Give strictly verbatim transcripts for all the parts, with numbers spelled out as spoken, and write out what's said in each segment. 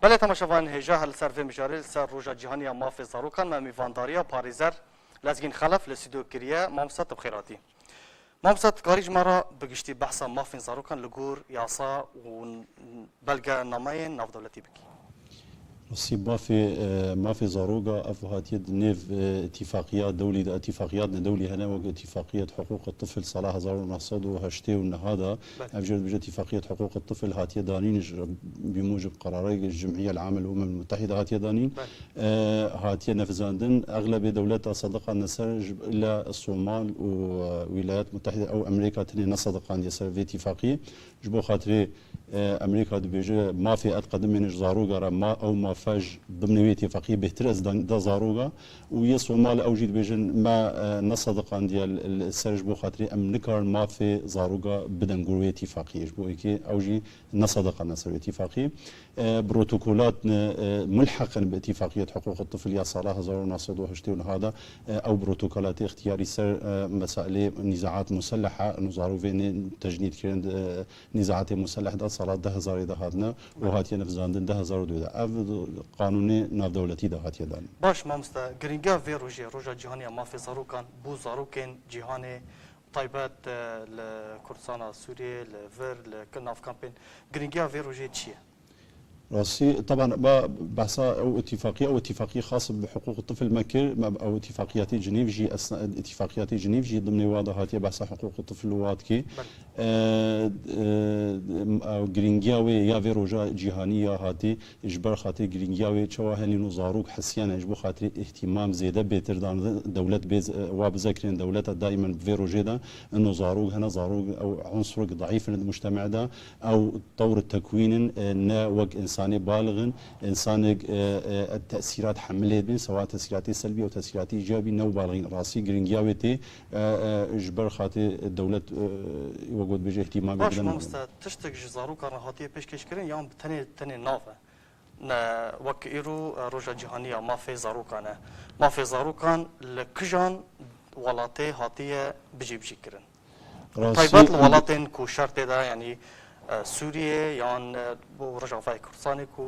Belê temaşevanên hêja, her li ser vê mijarê, li ser Roja Cîhanî ya Mafê Zarokan, me mîvandariya parêzer Lezgîn Xelef li stûdyo kiriye. Mamoste, tu bi xêr hatî. Mamoste, tu karî ji me re bi giştî behsa mafên zarokan li gor yasa û belgenameyên navdewletî bikî? Rastî mafê, e, mafê zaroga ev hatiye di nêv, e, îtîfaqiyat dewlî de, îtîfaqiyat ne dewlî hene, wek îtîfaqiyet huquq tifl sala hezar û neh sed û heştê û neh de. Belê. Ev jê re dibêje îtîfaqiyet huquq tifl hatiye danîn ji, bi mûcib qerarê Cim'iye Amel Umem Mutehîde hatiye danîn. Belê. E, hatiye nevizandin, exlebê dewleta sediqandine ser ji, illa Somal û, e, Wîlayet Mutehîde ew Amerîka tenê nesediqandiye ser vê îtîfaqiyê. Ji bo xatirê, e, Amerîka dibêje, mafê ez qedimê ne ji zaroga re, ma ew mafe ji dimnê wê îtîfaqiyê bêhtir ez dan-, da zaroga û yê Somal ew jî dibêjin, me, e, nesediqandiye li, li ser ji bo xatirê em nikarin mafê zaroga bidin gor wê îtîfaqiyê. Ji bo yekê ew jî nesediqandine ser wê îtîfaqiyê. E, protokolat ne, e, mulheq in bi îtîfaqiyet huquq tifl ya sala hezar û neh sed û heştê û neh de, e, ew protokolatê îxtiyarî ser, e, mesailê nîzaat muselleha, ino zarok vê ne tecnîd kirin, e, nîzaatê muselleh de sala du hezarê de hatine û hatiye nivizandin du hezar û duyê de. Ev qanûnê navdewletî de hatiye danîn. Baş mamoste, girîngiya vê rojê, Roja Cîhanî ya Mafê Zarokan, bo zarokên cîhanê, taybet, e, li Kurdistana Sûriyê, li vir, li k-, nav kampên, girîngiya vê rojê çi ye? Rastî, teban, ba behsa ew îtîfaqî, ew îtîfaqî xas bi huquq tifl me kir, me ew îtîfaqiyatê Cinîv jî, esna-, îtîfaqiyatê Cinîv jî dimnê wa de hatiye behsa huquq tifl wa dikê. Belê. E, e, ew girîngiya wê ya vê roja cîhanî ya hatî, ji ber xatirê girîngiya wê çawa henî no zarok hesiyane, ji bo xatirê îhtîmam zêde bêtir dan, dewlet bê, wa bize kirin, dewleta daîmen bi vê rojê de, ino zarok hene, zarok ew unsurek daîf in di mujtemê de, ew tewr tekwîn in, e, ne wek însanê balix in, însanek, e, e, tesîrat hemilê bin, sewa tesîratê selbî û tesîratê îcabî ne û balix in. Rastî girîngiya wê tê, e, e, ji ber xatirê dewlet, e, wek got bêje îhtîmamê Baş bidin. Mamoste, tiştek ji zarokan re hatiye pêşkêşkirin yan bi tenê, tenê nav e? Ne, wek îro, e, Roja Cîhanî ya Mafê Zarokan e. Mafê zarokan li kijan welatê hatiye bicîbicîkirin? Rastî, taybet li welatên ku şer tê de, yanî, e, Sûriyê yan, e, bo Rojavayê Kurdistanê ku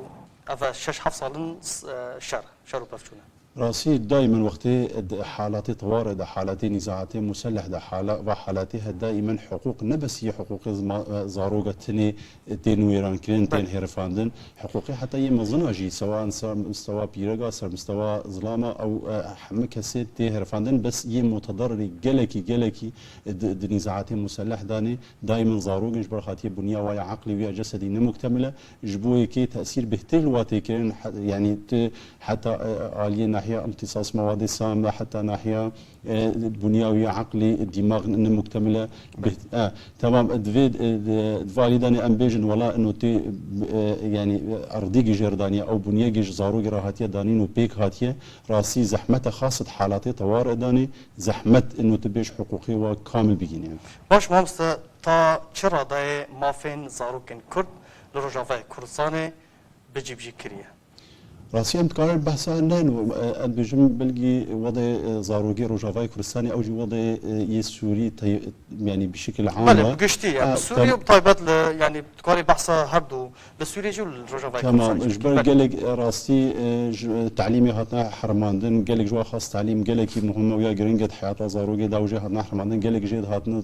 ev e şeş heft sal in, e, şer, şer û pevçûn e. Rastî, daîmen wextê di halatê teware de, halatê nîzaatê muselleh de, hala-, va halatê he daîmen hiqûq, ne bes yê hiqûqê zima-, e, zaroga tinê tên wêrankirin, tên Belê. herifandin. Hiqûqê heta yê mezina jî, sewa ser mistewa pîrega, ser mistewa zilama, ew, e, hemû kesê tê herifandin, bes yê mutedarrî gelekî, gelekî, e, di, di nîzaatê muselleh danê, daîmen zarok in, ji ber xatiyê bunya wa ya eqlî û ya cesedî ne muktemil e. Ji bo yekê tesîr bêhtir li wa tê kirin, he-, yanî tu heta, e, aliyê nahiya imtîsas mewadê sam ve, heta nahiya e, bunya wî ya eqlî, dîmax ne muktemil e. Bih-, e, temam, e, divê, e, di, di valî danê em bêjin, wela ino tê, e, yanî, e, erdî gijêr daniye, ew bunyegî ji zarokê re hatiye danîn û pêk hatiye. Rastî zehmet e, xas di halatê tewar e danê, zehmet ino tu bêj hiqûqê wa kamil bigîne. Baş mamoste, ta çi radayê mafên zarokên Kurd li Rojavayê Kurdistanê bicîbicî kiriye? Rastî em dikarin behsa neyno, e, em dibêjin belkî wedê, e, zarokê Rojavayê Kurdistanê ew jî wedê, e, yê Sûrî tey-, yanî bi şekil am Belê, e. bi giştî, yani, E, bi Sûrî tem- û bi taybet li, yani, dikarî behsa her du, li Sûrî jî û li Rojavayê Kurdistanê Temam, jî ji bikî. ber Belê. gelek, e, rastî, e, ji, e, telîmê hatine hermandin, gelek ji wa xas telîm gelekî muhim e û ya giring e di heyata zarokê de û jê hatine hermandin, gelek jê de hatine,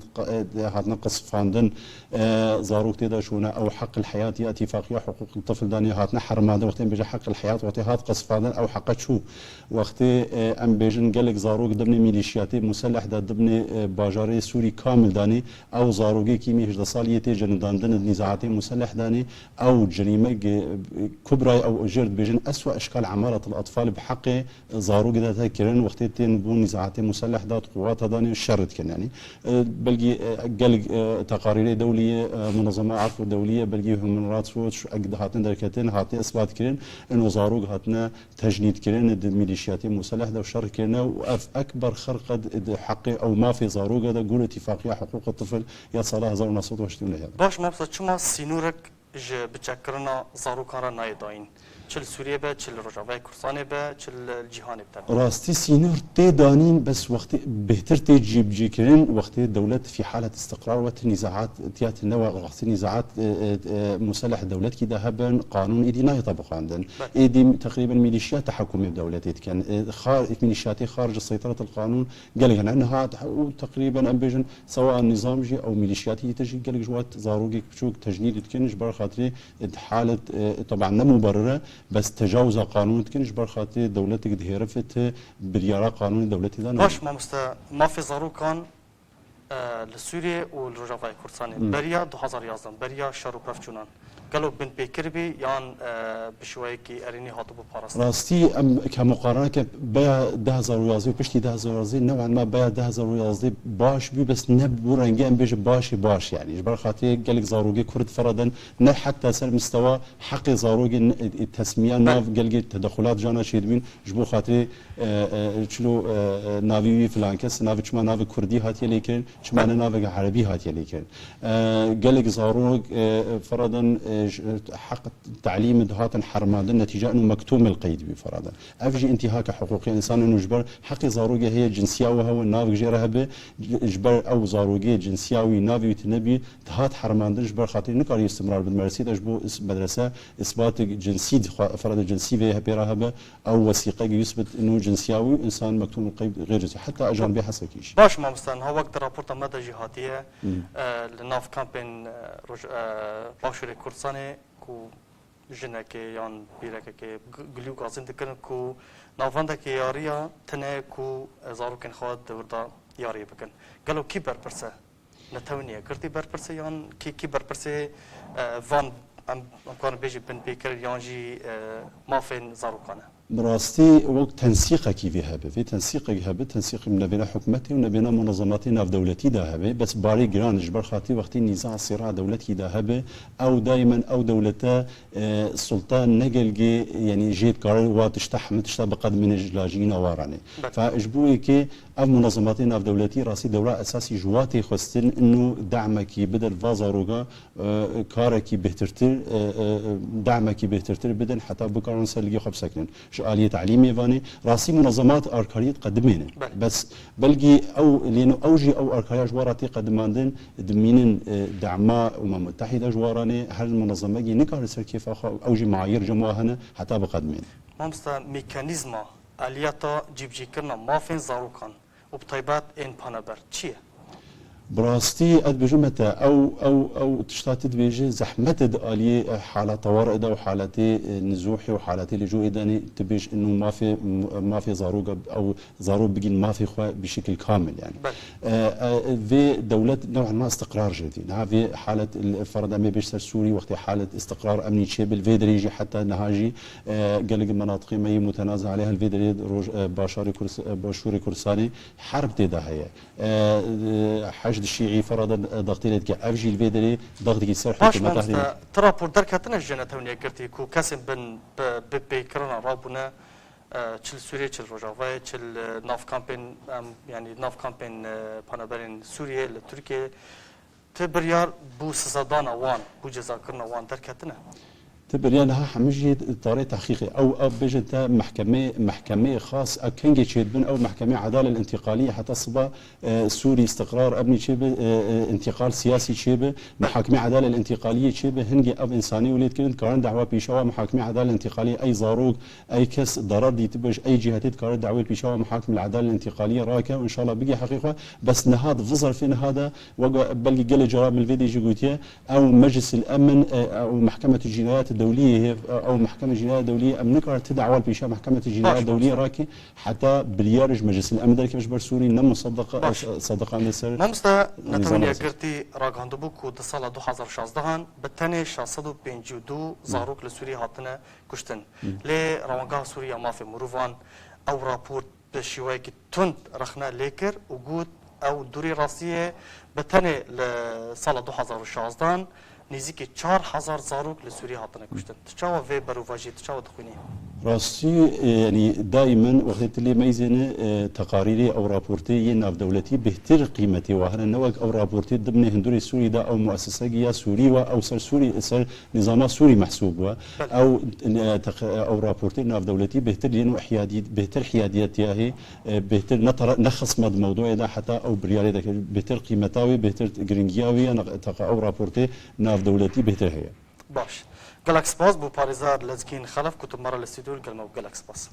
e, hatine qisifandin. E, zarok tê de şûne, ew heq el heyat ya îtîfaqiya huquq el tifl danê hatine hermandin, wextê em bêje heq el heyat, wextê hat qisfandin, ew heqe çû. Wextê, e, em bêjin gelek zarok dimnê mîlîşiyatê museleh de, dimnê, e, bajarê Sûrî kamil danê, ew zarokê kîmî hejdeh salî yê tê cinindandin di nîzaatê museleh danê, ew cerîmek, e, kubra ye, ew jê re dibêjin eswa eşkal emaratil atfal bi heqê zarokê de tê kirin, wextê tên bo nîzaatê museleh de di quwata danê şer dikin, yanî. E, belkî, e, gelek, e, teqarîrê dewlî ye, e, munezema afû dewlî ye, belkî Human Rights Watch, eg dihatin derketin, hatiye isbat kirin, ino zarok hatine tecnîd kirin, di mîlîşiyatê museleh de şer kirine û ev ekber xerq e di, di heqê ew mafê zaroga de gor îtîfaqiya huquq tifl ya sala hezar û neh sed û heştê û neh de. Baş, mabsa çima sînorek ji biçekkirina zarokan re nayê dayîn? Çi li Sûriyê be, çi li Rojavayê Kurdistanê be, çi li cîhanê bi tevahî. Rastî sînor tê danîn, bes wextê bêhtir tê cîbicîkirin, wextê dewlet fî halet istiqrar we ti nîzaat tiya tine we, wextê nîzaat e, e, e, museleh dewletkî de hebin, qanûn êdî nayê tebiqandin. Êdî teqrîben mîlîşya tehekûmê bi dewletê dikin. E, xar, mîlîşyatê xarij seyteratil qanûn gelek hene. Niha û teqrîben em bêjin sewa nîzam jî ew mîlîşyatî dîtir jî gelek ji we zarokê biçûk tecnîd dikin ji ber xatirê e, halet e, teban ne muberrir e, bes tecawuza qanûnê dikin ji ber xatirê dewletek dihêrife ti biryara qanûnê dewletê de nayê. Baş mamoste, mafê zarokan e, li Sûriyê û li Rojavayê Kurdistanê beriya du hazar yazdeh, beriya şer û pevçûnan gelo binpêkir bî yan e, bi şiweyekî erênî hatibû parastin? Rastî em ke muqareneke beya du hazar û yazdeh û piştî du hazar û yazdeh new'an ma beya du hazar û yazdeh baş bû, bes ne bi rengê em bêjin başê baş, yanî ji ber xatirê gelek zarokê Kurd feradin ne heta ser mistewa heqê zarokê n- e, e, tesmiya nav gelgê tedexulat jana çêdibîn ji bo xatirê e, e, çilo e, e, navê wî filan kes, navê çima navê Kurdî hatiye lêkirin, çima ne navê Erebî hatiye lêkirin. E, gelek zarok e, feradan e, ji- heq telîmê dihatin hermandin netîca ino mektûmil qeyd bî feradan. Ev jî intîhaka hiqûqî însan ino ji ber heqê zarokê heye cinsiya we hewe, navek jê re hebe, ji ber ew zarokê cinsiya wî navê wî tine bî, dihat hermandin ji ber xatirî nikarî istimrar bid medresê de ji bo is- medrese isbatek cinsî dixwe, ifrade cinsî vê pê re hebe, ew wesîqek yusbit ino cinsiya wî, însan mektûm qeyd xêr cinsî. Heta ejan bê hesekî jî. Baş mamoste, niha wek di raporta me de jî hatiye, e, li nav kampên e, roj, e, Başûrê Kurdistanê ku jinekê yan pîrekekê g- gilî û gazîn dikirin ku navendeke yariya tine ku e, zarokên xwe di wir de yariyê bikin. Gelo kî berpirs e? Netewên Yekgirtî berpirs e yan kî, kî berpirsê e, van em, em karin bêjin binpêkir yan jî e, mafên zarokan e? Bi rastî wek tensîqekî vê hebe. Vê tensîqek hebe, tensîqek nebêna hikûmetê û nebêna munezematê navdewletî de hebe. Bes barê giran e ji ber xatirî wextê nîza sîra dewletkî de hebe, ew daymen ew dewlete e, sulta ne gelgê, yanî jê dikare wa tişta hemî tişta bi qed bimîne ji lajîna wa re ne. Fe ji bo yekê ev munezematê navdewletî rastî dewra esasî ji wa tê xwestin ino demekî bidin va zaroga, e, karekî bêhtirtir, e, e, demekî bêhtirtir bidin heta bikarin ser ligê xwe bisekinin. Ji aliyê telîmê vanê rastî munezemat arkariyê diqedimêne. Bes belkî ew lêno ew jî ew arkariya ji wa re tê qedimandin, dimînin e, dema Umem Mutehîde ji wa re ne, her munezemekî nikare ser kêfa xwe, ew jî mayîr cem wa hene, heta biqedimêne. Mamoste, mekanîzma, aliyeta cîbicîkirina mafên zarokan û bi taybet ên paneber çi ye? Bi rastî ez dibêjim me te, ew, ew, ew tişta tu dibêjî zehmet e di aliyê e, hala tewar de û haletê e, nizûhê û haletê lêcoyê de ne, tu bêj ino mafê, mafê zaroka ew zarok bigîn mafê xwe bi şekil kamil, yanî. Belê. E, e, vê dewlet new'an ma istiqrar jê dî. Niha vê halet, ferda me bêj ser Sûrî, wextê halet istiqrar emnî çêbe, li vê derê jî heta niha jî e, gelek menatiqê me yê mutenaza aleyha li vê derê roj, e, başarê Kurd-, e, başûrê Kurdistanê herb tê de heye. E, e, Heşd Şîî ferda, e, dextê lê dike. Ev jî li vê derê dextekî ser Baş hikûmeta mamoste, Hrî. Ti rapor derketine ji Netewên Yekgirtî ku kesên bin bi, bi pêkirina rabûne, e, çi li Sûriyê, çi li Rojavayê, çi li nav kampên, em, yanî nav kampên, e, paneberên Sûriyê li Tirkiyê, ti biryar bû sizadana wan, bû cezakirina wan derketine? Ti biryar niha hemû jî tarê tehqîqê. Ew, ew bêjin te mehkemê, mehkemeyê xas, ew kengê çêdibin, ew mehkemê edalel intîqaliyê heta siba e, Sûrî, istiqrar, emnî çêbe, e, e, intîqal siyasî çêbe, muhakimê edalel intîqaliyê çêbe, hingê ev însanê û lê dikirin, dikarin dehwa pîşa wa muhakimê edalel intîqaliyê, ey zarok, ey kes darar dîtibe ji ey cîhetê dikare dehwê pîşa wa muhakim li edalel intîqaliyê rake û înşallah bigê heqê xwe. Bes niha di vizerfê niha de, wek belkî gelê cara min li vê dê jî gotiye, ew Meclis el Emin, e, ew Mehkemetê Cînayet Dewliyê hê, ew Mehkeme Cînayet Dewliyê, em nikare ti dehwa li pîşa Mehkemetê Cînayet Dewliyê rake, heta biryar ji Meclis el Emin derkeve ji ber Sûrî, ne musedeqa, sedeqan li ser. Mamoste, Netewên Yekgirtî ragihandibû ku di sala du hazar û şazdehan bi tenê şeş sed û pêncî û du zarok li Sûrî hatine kuştin. Lê Rewangeha Sûrî ya Mafê Mirovan ew raport bi şêweyekî tund rexne lê kir û got, ew dûrî rastî ye, bi tenê li sala du hazar û şazdehan nêzîkî çar hezar zarok li Sûriyê hatine kuştin. Tu çawa vê berovajiyê, tu çawa dixwînî? Rastî, e, yanî daimen wextê tu lê meyzêne, e, teqarîrê ew raportê yê navdewletî bêhtir qîmetê wa hene. Ne wek ew raportê dimnê hindurê Sûrî de ew muesesegî ya Sûrî wa ew ser Sûrî, ser nîzama Sûrî mehsûb wa. Belê. Ew, e, teq-, ew raportê navdewletî bêhtir yên û hiyadî-, bêhtir hiyadiyetiya hê, e, bêhtir ne tara-, ne xismet mewduê de heta ew biryarê de bêhtir qîmeta wê, bêhtir giringiya wê ya ne-, teqa ew raportê navdewletî bêhtir heye. Baş. Gelek spas bo parêzer Lezgîn Xelef ku tu me re li stûdyo gel me bû. Gelek spas.